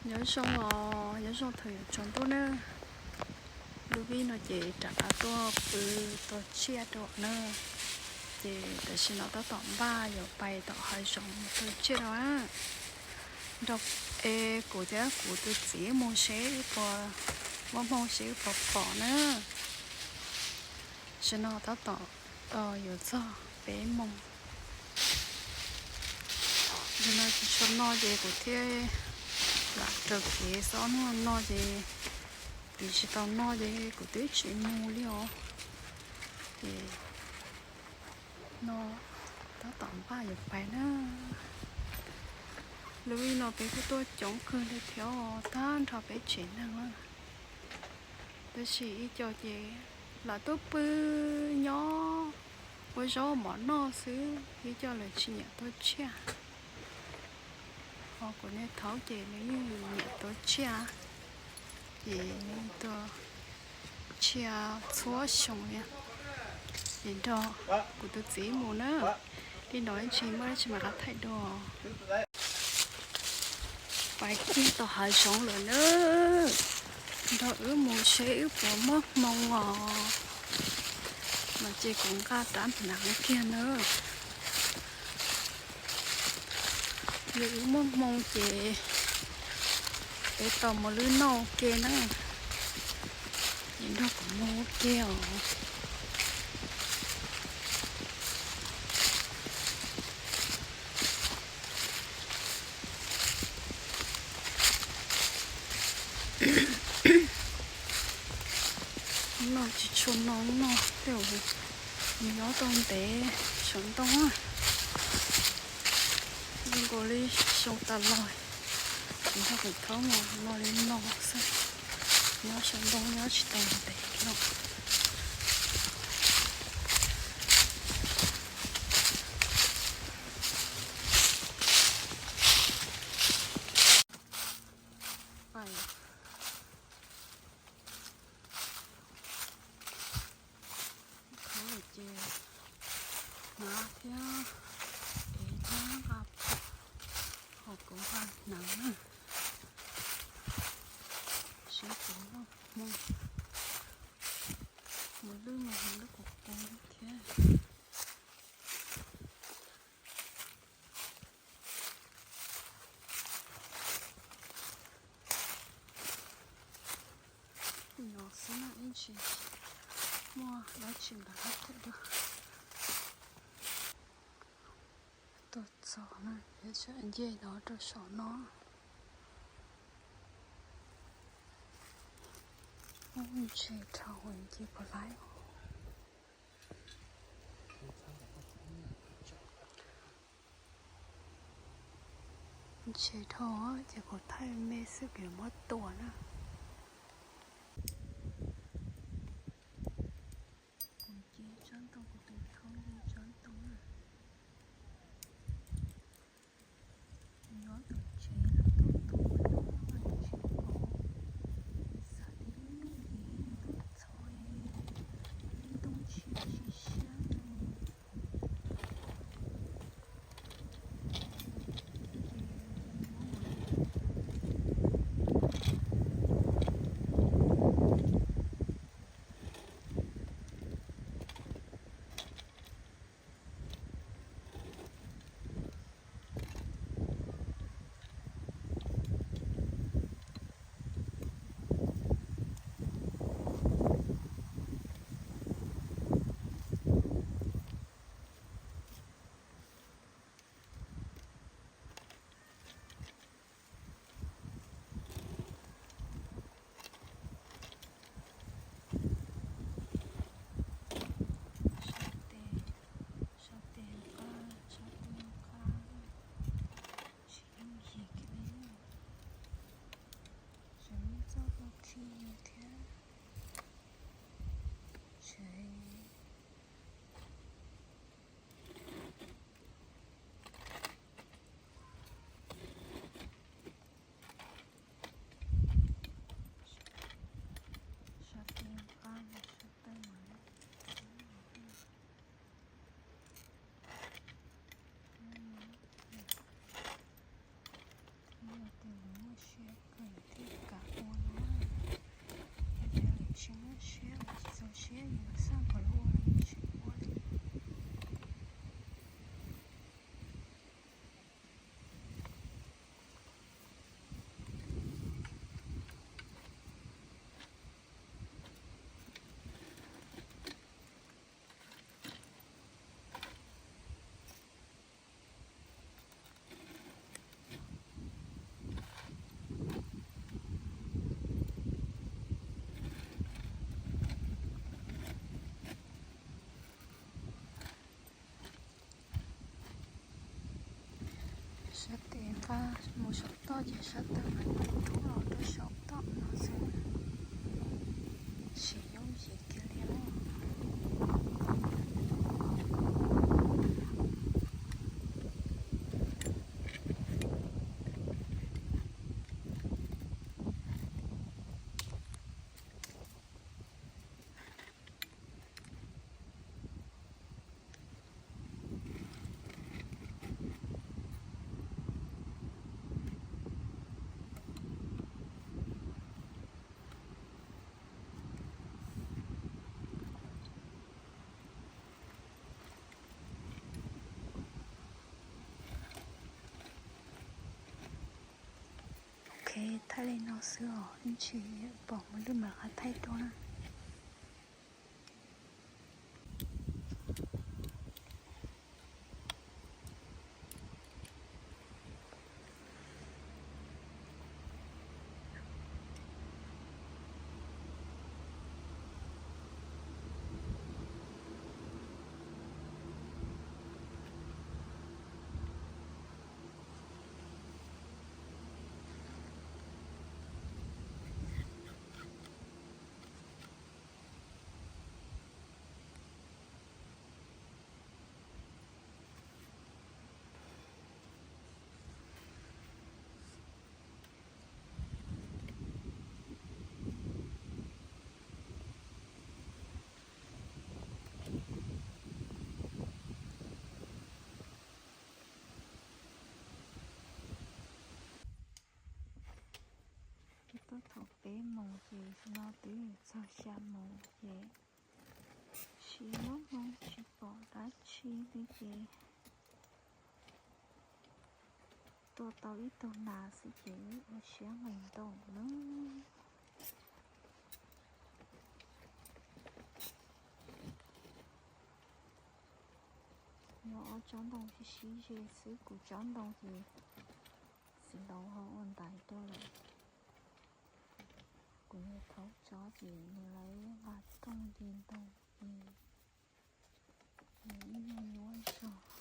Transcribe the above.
Nyob zoo os, nyob zoo thaum yuav tsaus ntuj na. Lub vij no ces rov qab tuaj pw tua tsiaj rau na. Ces tam sim no tab tom npaj yuav pais tom hav zoov mus tua tsiaj rau na. Nrog es kuv thiab kuv tus txiv mus seb puas muaj hmoo seb puas pom na. Tam sim no tab tom yuav txog peb moos. Tam sim no tsis tshua noj ces kuv thiaj lam raws kev xwb, noj no ces kuv tsis tau noj ces kuv twb tsis mus li os. Ces no tab tom npaj yuav pais na. Lub vij no peb kuj tuaj coob kawg li thiab, tag nrho peb tsev neeg na. Tab sis ib co ces lam tuaj pw nyob ua zaub mov noj xwb, ib co lawv tsis nyiam tua tsiaj. Ho kuv niag thaub ces nws yeej nyiam tua tsiaj, ces nws tua tsiaj txhua xyoo li. Ces nrog kuv tus txiv mus na, li no ib tsam muaj dab tsi mam rov qab thaij dua. Pais kiag tom hav zoov lawm na, nrog wb mus seb wb puas muaj hmoo os. No ces kuv nqa rab hneev kiag na. Yog wb muaj hmoo ces peb tau mus lwb noj ua ke na. Ces nrog kuv mus ua ke os. No tsis tshua no no tej zaum nws nyob tau ntev saum ntoo. Zoo nkaus li xyoo tas los kuv nrog kuv thaub mus no li no xwb, nyob saum ntoo nyob tsis tau ntev no. Thaub lawm ces hnav thiab, ev thiab nqa phom, ho kuv nqa hneev na, seb puas muaj hmoo mus lwb mus hnav lub kuv pus thiab. Nyob xwb na ib ntsis muaj dab tsi ntawd hab thaij dua. Tuaj txog na, yuav tsum nce no rau saum no. Ub, ntshe dhau nce puas laib. Ntshe dhau ces kuv thaij me xwb kuv yuav muab tua na. Kuv nce tsob ntoo, kuv tus thaub nce tsob ntoo na. Nyob tom tsev lawm tub tub no tsis pom, xav tias lub ntuj es ntuj txhos, ntoo tsis tsis siab no. Saum toj ces sab tawg mas nyob los rau saum toj no xwb, tsis yooj yim kiag li os. Ok, thaij li no xwb os, ib ntsis pom mus lwj mam rov qab thaij dua na. Twb thaum peb moos ces no twb txog xya moos ces siab loj hmoo tsis pom dab tsi li ces tua tau ib tug nas xwb ces ua siab nqis ntau na. Yog ob tsob ntoo sib sib ze xwb, kuv tsob ntoo ces txiv laus ho ua ntaiv tuaj lawm. Kuv niag thaub tsob ces nws lawv nqa rooj nce ntoo ces nws ib nyuag nyuaj zog.